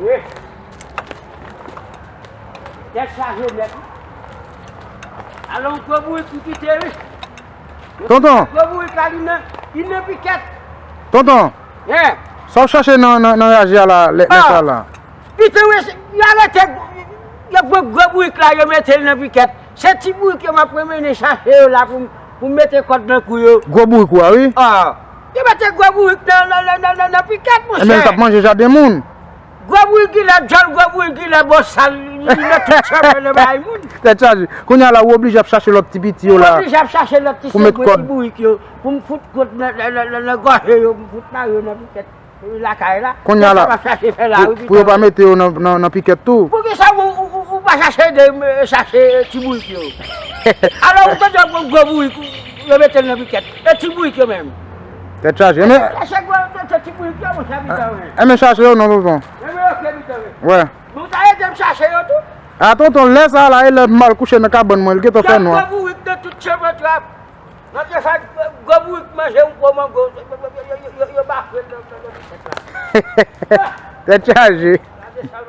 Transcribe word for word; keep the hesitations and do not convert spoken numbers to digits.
Wi. Tèt chaje nèt. Alon, gwo bourik m kite, wi. Tonton. Gwo bourik la, li nan, li nan pikèt. Tonton. Hein? Sa w chache nan, nan, nan raje a la, lè, lè sa la? Pito, wi, yo arete, yo pran gwo bourik la, yo mete l nan pikèt. Se ti bourik yo m ap mennen chache yo la pou, pou mete kòd nan kou yo. Gwo bourik ou a, wi. Ah. Yo mete gwo bourik nan, nan, nan, nan, nan, nan pikèt, monchè. Ebyen, l t ap manje jaden moun. Gwo bourik genlè djòl, gwo bourik genlè bosal, li nan tout chemen nan bay moun. Tèt chaje. Kounye a la, ou oblije ap chache lòt ti piti yo la. Ou oblije ap chache lòt ti segwè ti bourik yo, pou m fout kòd nan, nan, nan, nan, nan gòje yo, pou m fout mare yo nan pikèt, eh, lakay la. Kounye a la, pou, pou yo pa mete yo nan, nan, nan pikèt tou. Poukisa ou, ou, ou, ou pa chache de, eh, chache, eh, ti bourik yo? Alò, ou tande gwo, gwo bourik, yo mete l nan pikèt. E ti bourik yo menm? Tèt chaje. Men, chache gwo, ti bourik yo, monchè, pito, wi. Enben chache yo non, tonton. Enben, ok, pito, wi. Wè. Nou ta ede m chache yo tou. A, tonton, lè sa a la, e lè m al kouche nan kabann mwen, li gentan fè nwa. Gwo bourik nan tout chemen trap. Nan te fè gwo bourik manje yon gwo mango. Yo, yo, yo, yo, yo bafwe nan, nan, nan, nan, nan. Tèt chaje. Gade sa,